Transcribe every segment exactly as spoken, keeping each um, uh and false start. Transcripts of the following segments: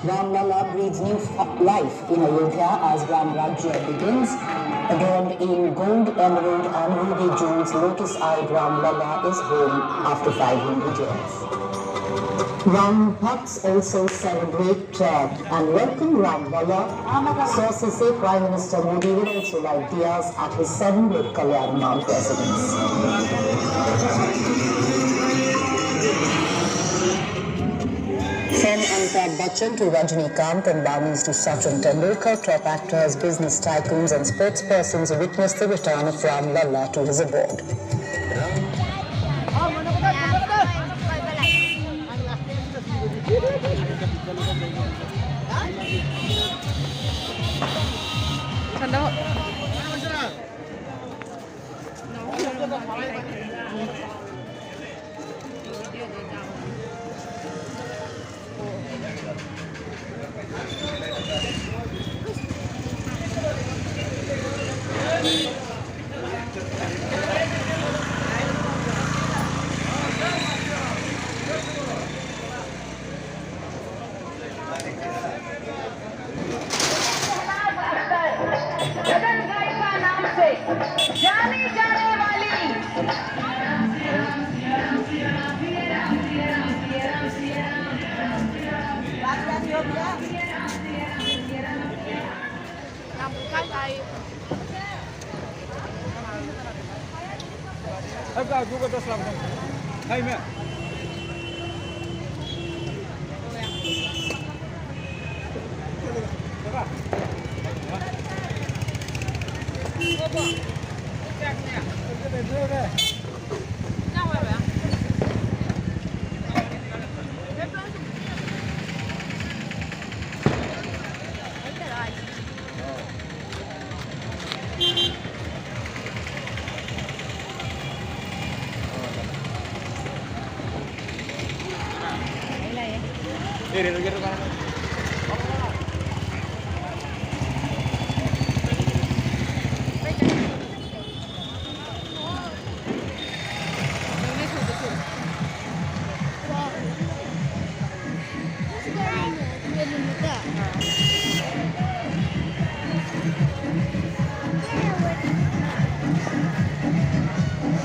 Ram Lalla breathes new f- life in Ayodhya as Ram Rajya begins. Adorned in gold, emerald and ruby jewels, lotus-eyed Ram Lalla is home after five hundred years. Ram Bhakts also celebrate uh, and welcome Ram Lalla. Saw Sise, Prime Minister Modi will also light diyas at his seven Lok Kalyan Marg residence. From Amitabh Bachchan to Rajinikanth, Ambanis to Sachin Tendulkar, top actors, business tycoons, and sports persons witnessed the return of Ram Lalla to his abode. Chhagan गायपा नाम से जानी जाने वाली।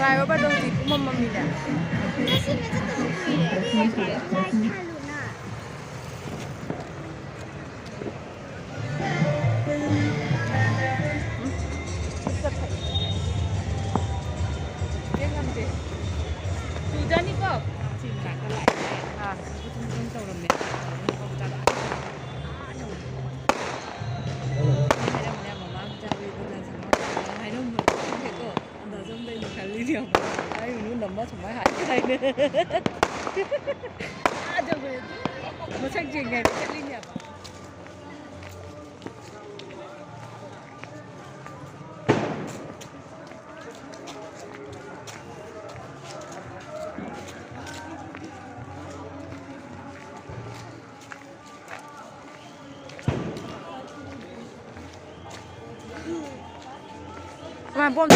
ꯍꯥꯏꯔꯣꯕ, ꯑꯗꯣ ꯍꯧꯖꯤꯛ ꯄꯨꯡꯃꯝ ꯃꯝꯃꯤꯅꯦ꯫ ꯌꯦꯡꯉꯝꯗꯦ꯫ ꯇꯨꯖꯥꯅꯤꯀꯣ꯫ ꯁꯤ ꯃꯅꯥꯛꯇ ꯂꯥꯛꯑꯦ꯫ ꯑꯥ꯫ ꯇꯧꯔꯝꯃꯦ꯫ ꯍꯥꯏꯔꯝꯕꯅꯦ, ꯃꯃꯥ ꯃꯆꯥ ꯍꯥꯏꯔꯝꯕꯅꯦ꯫ ꯈꯪꯗꯦꯀꯣ꯫ ꯑꯟꯗꯥꯖ ꯑꯃ ꯂꯩꯅ ꯈꯜꯂꯤꯅꯦ ꯌꯦꯡꯉꯣ꯫ ꯑꯩ ꯃꯤꯉꯣꯟꯗ ꯑꯃ ꯁꯨꯃꯥꯏꯅ ꯍꯥꯏꯒꯦ ꯍꯥꯏꯅꯦ꯫ ꯑꯥ ꯌꯧꯈ꯭ꯔꯦ ꯑꯗꯨ꯫ ꯃꯁꯛ ꯌꯦꯡꯒꯦ ꯍꯥꯏꯅ ꯆꯠꯂꯤꯅꯦꯕ꯫ ꯃꯥ ꯕꯣꯝ